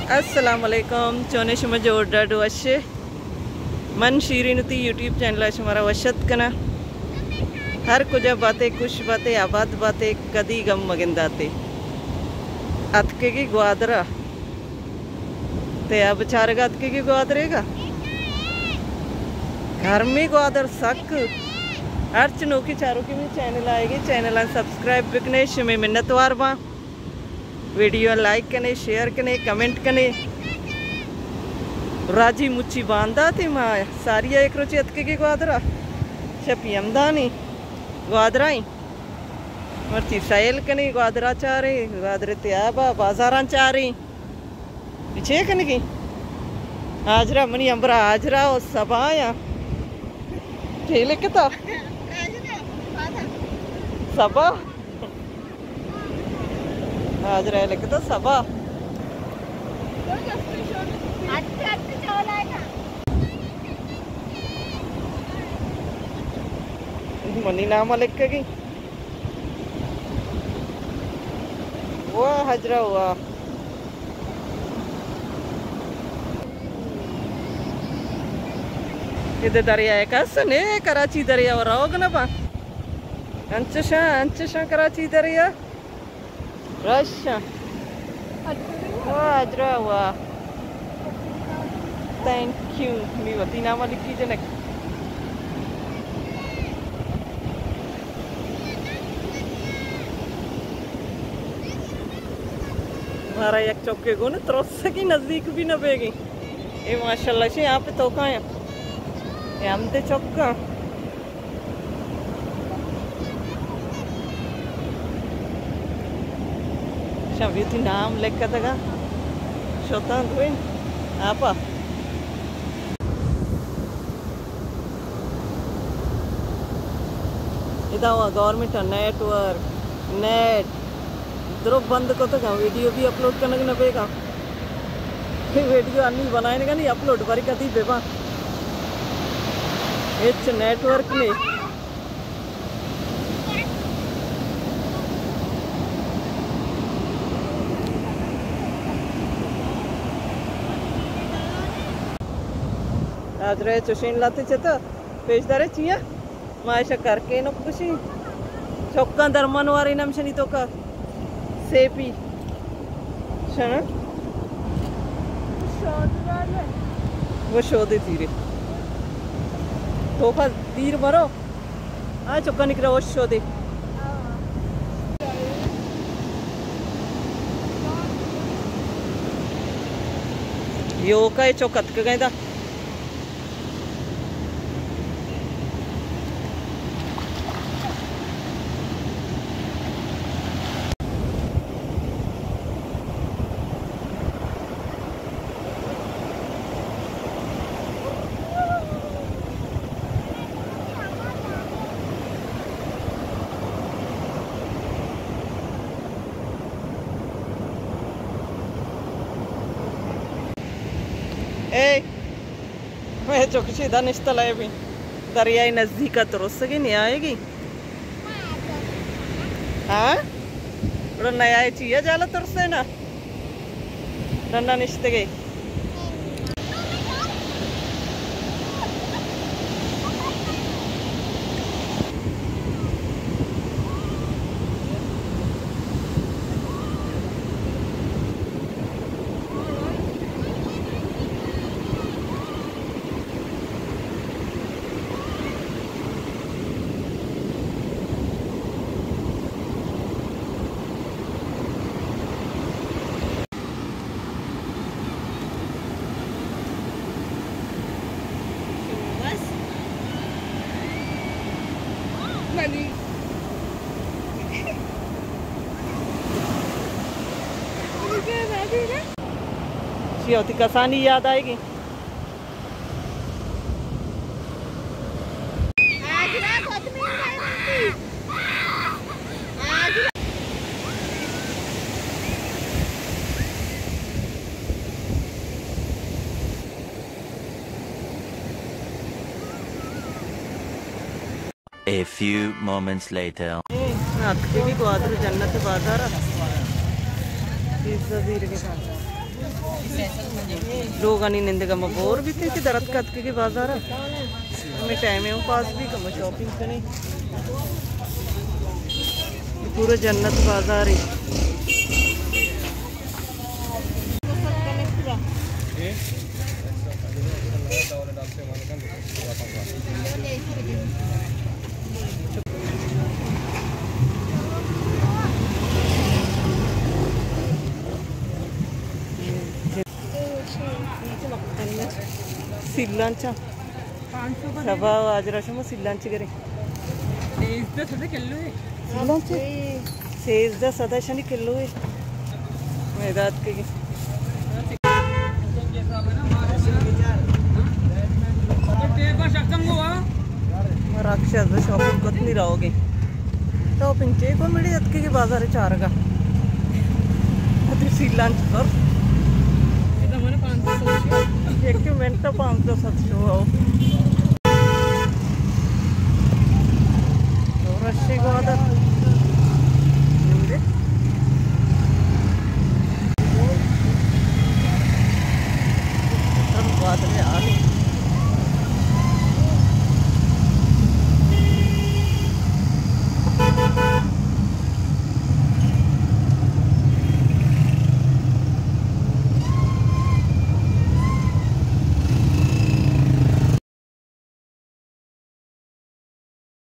السلام علیکم، چونے شما؟ جوڑ ڈاڈ وشے؟ من شیرین تی یوٹیوب چینل ءَ شمارا وش اتک کناں۔ ہر کجا باتے، خوش باتے، آباد باتے، کدی غم مگنداتے۔ اتکگی گوادرا، تے اب چارگا اتکگی گوادرے گا۔ گرمی گوادر سک۔ ہرچ نوکی چاروکی میں چینل آئے گی، چینل سبسکرائب بکنے، شمے منتوار باں۔ ویڈیو لائک کنے، شیئر کنے، کمنٹ کنے۔ راجی مچی بانداتے، ما ساری یک روچے اتکگی گوادرا۔ شپی ہمدانی گوادرائیں۔ مرچی سیل کنے، گوادرا چاریں، گوادر تیابا بازاراں چاریں۔ چے کنگی؟ حاجرہ، منی ہمبرا حاجرہ و صبا یا۔ چے لکھتا؟ صبا۔ حاجرہ لکھتا صبا۔ منی نام لکھگی۔ واہ حجرہ واہ۔ ادا دریا ءَ کس نے، کراچی دریا ءَ روگ نہ باں۔ انچشاں، انچشاں کراچی دریا۔ رشاں۔ واہ حجرہ واہ۔ Thank you. نی وتی نام ءَ لکھی جنک۔ مارا یک چوکے گون ترسگی، نزدیک بھی نہ بیگی۔ اے ماشاءاللہ شے آپ توکا ہیں۔ اے ہم تے چوکا۔ شاں وتی نام لکھتگا۔ شتاں دوئیں آپا۔ ادا وا گورنمنٹ ءَ نیٹ ورک، نیٹ درو بند کتگاں، ویڈیو بھی اپلوڈ کنگ نہ بیگاں۔ اے ویڈیو انی بنائینگا نی، اپلوڈ بری کدی بباں۔ ہچ نیٹ ورک نے۔ حاجرہ چوشیں لہتے چتو پیش دارے چیاں؟ ما ایشا کر کے نو کشی۔ چکاں درمان وارے نم شنی توکا۔ سیپی۔ شنا؟ وہ شودے تیرے۔ توکا دیر مرو۔ آ چکانی کرا وش شودے۔ یوکا چک اتکگیں دا۔ اے، میں چکشی دا نشتہ لائے بھی۔ دریائے نزدیک ءَ ترسگی نہیں آئے گی۔ ہاں؟ بڑا نیا چیئے جالا ترسے نا۔ ڈنڈا نشتگے۔ چی ہوتی کسانی یاد آئے گی؟ A few moments later. اے، اتکگی گوادر جنت بازار ءَ۔ پیزا زیرگے۔ لوگانی نندگا ما بور بیتیں کہ درت کتکگیں بازار ءَ۔ ہمے ٹائم ءَ پاس بی کم شاپنگ کنیں۔ پورا جنت بازار ہے۔ سیلانچا۔ شبا واجرا شما سیلانچ گرے۔ سیزدہ سد کلو ہے۔ سیلانچ؟ سیزدہ سد شنی کلو ہے۔ میداد کے۔ رکشہ از شاپنگ کت نہیں رہو گے۔ شاپنگ چے کو مڑی اتکگی بازار چارگا۔ اتنی سیلانچ پر۔ ایک منٹ پانچ سو سد شو ہو۔ رشی گوادر۔ گوادر آلی۔